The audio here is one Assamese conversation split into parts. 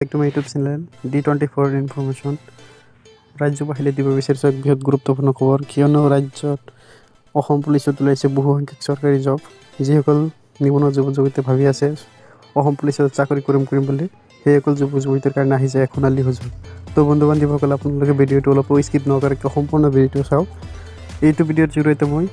Back to my YouTube channel D24 Information। ৰাজ্যবাসীলৈ দিব বিচাৰিছোঁ এক বৃহৎ গুৰুত্বপূৰ্ণ খবৰ, কিয়নো ৰাজ্যত অসম পুলিচত ওলাইছে বহু সংখ্যক চৰকাৰী জব। যিসকল নিবনুৱা যুৱক যুৱতীয়ে ভাবি আছে অসম পুলিচত চাকৰি কৰিম কৰিম বুলি, সেইসকল যুৱক যুৱতীৰ কাৰণে আহিছে এক সোণালী সুযোগ। তো বন্ধু বান্ধৱীসকল, আপোনালোকে ভিডিঅ'টো অলপো স্কিপ নকৰাকৈ সম্পূৰ্ণ ভিডিঅ'টো চাওক। এইটো ভিডিঅ'ৰ জৰিয়তে মই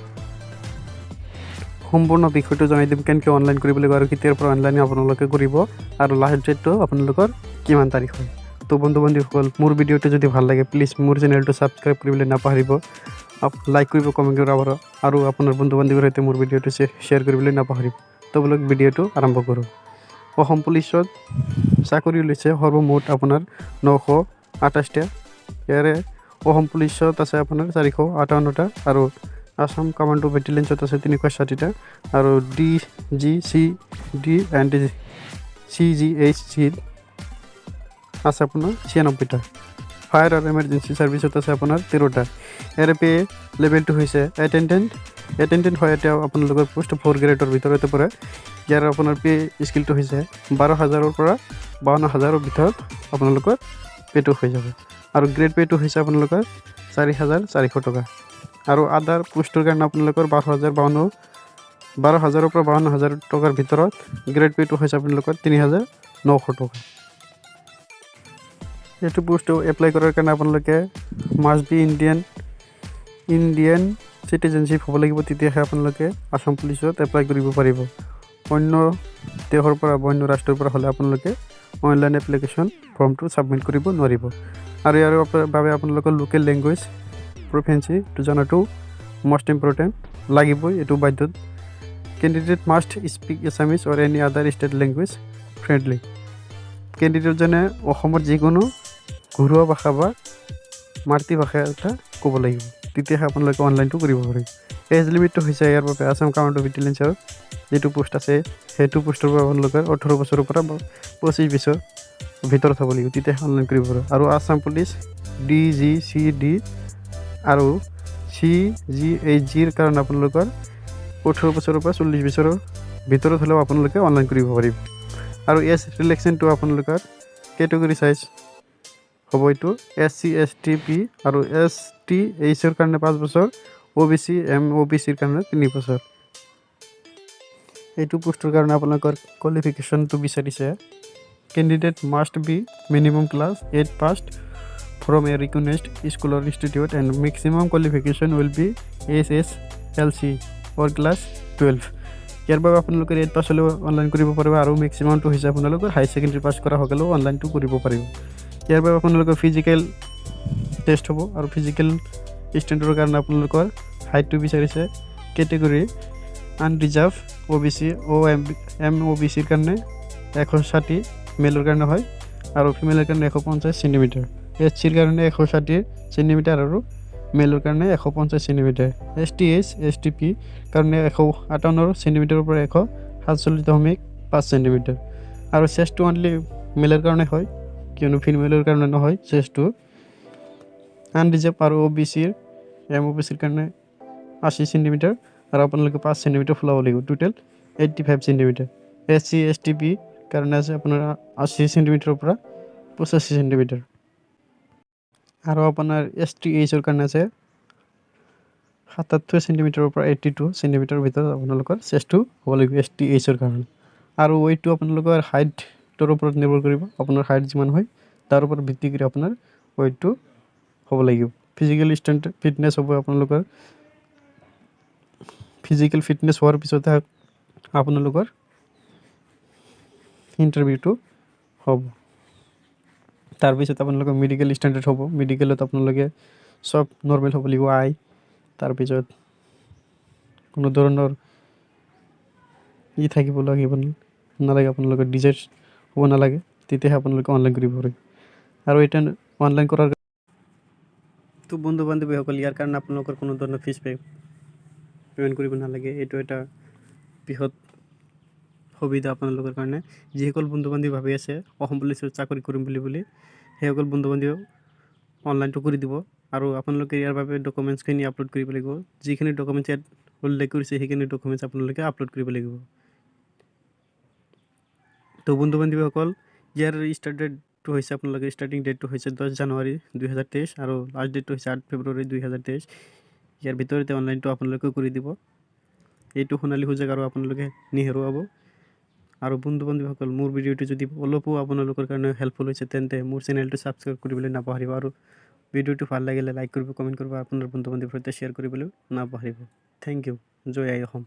সম্পূৰ্ণ বিষয়টো জনাই দিম, কেনেকৈ অনলাইন কৰিব লাগিব আৰু কেতিয়াৰ পৰা অনলাইন আপোনালোকে কৰিব আৰু লাষ্ট ডেটটো আপোনালোকৰ কিমান তাৰিখ হয়। তো বন্ধু বান্ধৱীসকল, মোৰ ভিডিঅ'টো যদি ভাল লাগে, প্লিজ মোৰ চেনেলটো ছাবস্ক্ৰাইব কৰিবলৈ নাপাহৰিব, লাইক কৰিব, কমেণ্ট কৰিব আৰু আপোনাৰ বন্ধু বান্ধৱীৰ সৈতে মোৰ ভিডিঅ'টো শ্বেয়াৰ কৰিবলৈ নাপাহৰিব। তো বোলক, ভিডিঅ'টো আৰম্ভ কৰোঁ। অসম পুলিচত চাকৰি ওলাইছে সৰ্বমুঠ আপোনাৰ 928টা। ইয়াৰে অসম পুলিচত আছে আপোনাৰ 458টা আৰু আছাম কমাণ্ডো বেটেলিয়নছত আছে 360টা আৰু D G C D and C G H চিত আছে আপোনাৰ 96টা। ফায়াৰ আৰু এমাৰ্জেঞ্চি ছাৰ্ভিচত আছে আপোনাৰ 13টা। ইয়াৰে পে লেভেলটো হৈছে এটেণ্ডেণ্ট। এটেণ্ডেণ্ট হয় এতিয়া আপোনালোকৰ পোষ্ট ফ'ৰ গ্ৰেডৰ ভিতৰতে পৰে। ইয়াৰ আপোনাৰ পে স্কেলটো হৈছে 12 হাজাৰৰ পৰা 52 হাজাৰৰ ভিতৰত আপোনালোকৰ পে'টো হৈ যাব আৰু গ্ৰেড পে'টো হৈছে আপোনালোকৰ 4400 টকা। আৰু আদাৰ পোষ্টৰ কাৰণে আপোনালোকৰ 12 হাজাৰৰ পৰা 52 হাজাৰ টকাৰ ভিতৰত, গ্ৰেড পে'টো হৈছে আপোনালোকৰ 3900 টকা। এইটো পোষ্ট এপ্লাই কৰাৰ কাৰণে আপোনালোকে মাষ্ট বি ইণ্ডিয়ান চিটিজেনশ্বিপ হ'ব লাগিব, তেতিয়াহে আপোনালোকে আছাম পুলিচত এপ্লাই কৰিব পাৰিব। অন্য দেশৰ পৰা বা অন্য ৰাষ্ট্ৰৰ পৰা হ'লে আপোনালোকে অনলাইন এপ্লিকেশ্যন ফৰ্মটো ছাবমিট কৰিব নোৱাৰিব। আৰু ইয়াৰ বাবে আপোনালোকৰ লোকেল লেংগুৱেজ প্ৰফিচিয়েঞ্চিটো জনাটো মষ্ট ইম্পৰ্টেণ্ট, লাগিবই এইটো বাধ্যত। Candidate must speak Assamese or any other state language fluently। কেণ্ডিডেটজনে অসমৰ যিকোনো ঘৰুৱা ভাষা বা মাতৃভাষা এটা ক'ব লাগিব, তেতিয়াহে আপোনালোকে অনলাইনটো কৰিব পাৰিব। এজ লিমিটটো হৈছে ইয়াৰ বাবে আছাম কামাণ্ডো বেটেলিয়নছৰ যিটো পোষ্ট আছে, সেইটো পোষ্টৰ পৰা আপোনালোকৰ 18 বছৰৰ পৰা 25 বছৰ ভিতৰত হ'ব লাগিব, তেতিয়াহে অনলাইন কৰিব পাৰিব। আৰু Assam police D G C D আৰু চি জি এইচ জিৰ কাৰণে আপোনালোকৰ 18 বছৰৰ পৰা 40 বছৰৰ ভিতৰত হ'লেও আপোনালোকে অনলাইন কৰিব পাৰিব। আৰু এজ ৰিলেক্সেশ্যনটো আপোনালোকৰ কেটেগৰী ৱাইজ হ'ব। এইটো S C, S T, P আৰু এছ টি এইচৰ কাৰণে 5 বছৰ, অ' বি চি, এম অ' বি চিৰ কাৰণে 3 বছৰ। এইটো পোষ্টৰ কাৰণে আপোনালোকৰ কোৱালিফিকেশ্যনটো বিচাৰিছে, candidate must be minimum class 8 passed from a recognized school or institute and maximum qualification will be HSLC or class 12। ইয়াৰ বাবে আপোনালোকে এইট পাছ হ'লেও অনলাইন কৰিব পাৰিব আৰু মেক্সিমামটো হৈছে আপোনালোকৰ হাই ছেকেণ্ডেৰী পাছ কৰা সকলেও অনলাইনটো কৰিব পাৰিব। ইয়াৰ বাবে আপোনালোকৰ ফিজিকেল টেষ্ট হ'ব আৰু ফিজিকেল ষ্টেণ্ডাৰ্ডৰ কাৰণে আপোনালোকৰ হাইটটো বিচাৰিছে। কেটেগৰী আনৰিজাৰ্ভ, অ' বি চি, অ' এম এম অ' বি চিৰ কাৰণে 160 মেলৰ কাৰণে হয় আৰু ফিমেলৰ কাৰণে 150 চেণ্টিমিটাৰ। এছ চিৰ কাৰণে 160 চেণ্টিমিটাৰ আৰু মেলৰ কাৰণে 150 centimetre. S T H, S T P কাৰণে 158 চেণ্টিমিটাৰৰ পৰা 147.5 চেণ্টিমিটাৰ। আৰু চেষ্টটো অনলি মেলৰ কাৰণে হয়, কিয়নো ফিমেলৰ কাৰণে নহয় চেষ্টটো। আনৰিজাৰ্ভ আৰু অ' বি চিৰ, এম অ' বি চিৰ কাৰণে 80 চেণ্টিমিটাৰ আৰু আপোনালোকে 5 চেণ্টিমিটাৰ ফুলাব লাগিব, total 85 centimetre. S C, S T P কাৰণে আছে আপোনাৰ 80 চেণ্টিমিটাৰৰ পৰা 85 চেণ্টিমিটাৰ আৰু আপোনাৰ এছ টি এইচৰ কাৰণে আছে 77 চেণ্টিমিটাৰৰ পৰা 82 চেণ্টিমিটাৰৰ ভিতৰত আপোনালোকৰ চেষ্টটো হ'ব লাগিব এছ টি এইচৰ কাৰণে। আৰু ৱেইটটো আপোনালোকৰ হাইটৰ ওপৰত নিৰ্ভৰ কৰিব। আপোনাৰ হাইট যিমান হয়, তাৰ ওপৰত ভিত্তি কৰি আপোনাৰ ৱেইটটো হ'ব লাগিব। ফিজিকেল ষ্টেণ্ড ফিটনেছ হ'ব। আপোনালোকৰ ফিজিকেল ফিটনেছ হোৱাৰ পিছতহে আপোনালোকৰ ইণ্টাৰভিউটো হ'ব। তাৰপিছত আপোনালোকৰ মেডিকেল ষ্টেণ্ডাৰ্ড হ'ব। মেডিকেলত আপোনালোকে চব নৰ্মেল হ'ব লাগিব, আই তাৰপিছত কোনো ধৰণৰ ই থাকিব লাগিব নালাগে, আপোনালোকৰ ডিজাইজ হ'ব নালাগে, তেতিয়াহে আপোনালোকে অনলাইন কৰিব পাৰিব। আৰু এতিয়া অনলাইন কৰাৰ তো বন্ধু বান্ধৱীসকল, ইয়াৰ কাৰণে আপোনালোকৰ কোনো ধৰণৰ ফিজ পে'মেণ্ট কৰিব নালাগে। এইটো এটা বৃহৎ সুবিধা আপোনালোকৰ কাৰণে। যিসকল বন্ধু বান্ধৱী ভাবি আছে অসম পুলিচত চাকৰি কৰিম বুলি, সেইসকল বন্ধু বান্ধৱীয়ে অনলাইনটো কৰি দিব। আৰু আপোনালোকে ইয়াৰ বাবে ডকুমেণ্টছখিনি আপলোড কৰিব লাগিব। যিখিনি ডকুমেণ্টছ ইয়াত উল্লেখ কৰিছে, সেইখিনি ডকুমেণ্টছ আপোনালোকে আপলোড কৰিব লাগিব। তো বন্ধু বান্ধৱীসকল, ইয়াৰ ষ্টাৰ্ট ডেটটো ডেটটো হৈছে আপোনালোকে ষ্টাৰ্টিং ডেটটো হৈছে 10 জানুৱাৰী 2023 আৰু লাষ্ট ডেটটো হৈছে 8 ফেব্ৰুৱাৰী 2023। ইয়াৰ ভিতৰতে অনলাইনটো আপোনালোকে কৰি দিব। এইটো সোণালী সুযোগ আৰু আপোনালোকে নেহেৰুৱাব। আৰু বন্ধু বান্ধৱীসকল, মোৰ ভিডিঅ'টো যদি অলপো আপোনালোকৰ কাৰণে হেল্পফুল হৈছে, তেন্তে মোৰ চেনেলটো ছাবস্ক্ৰাইব কৰিবলৈ নাপাহৰিব আৰু ভিডিঅ'টো ভাল লাগিলে লাইক কৰিব, কমেণ্ট কৰিব, আপোনাৰ বন্ধু বান্ধৱীৰ সৈতে শ্বেয়াৰ কৰিবলৈ নাপাহৰিব। Thank U. Joy I Assam.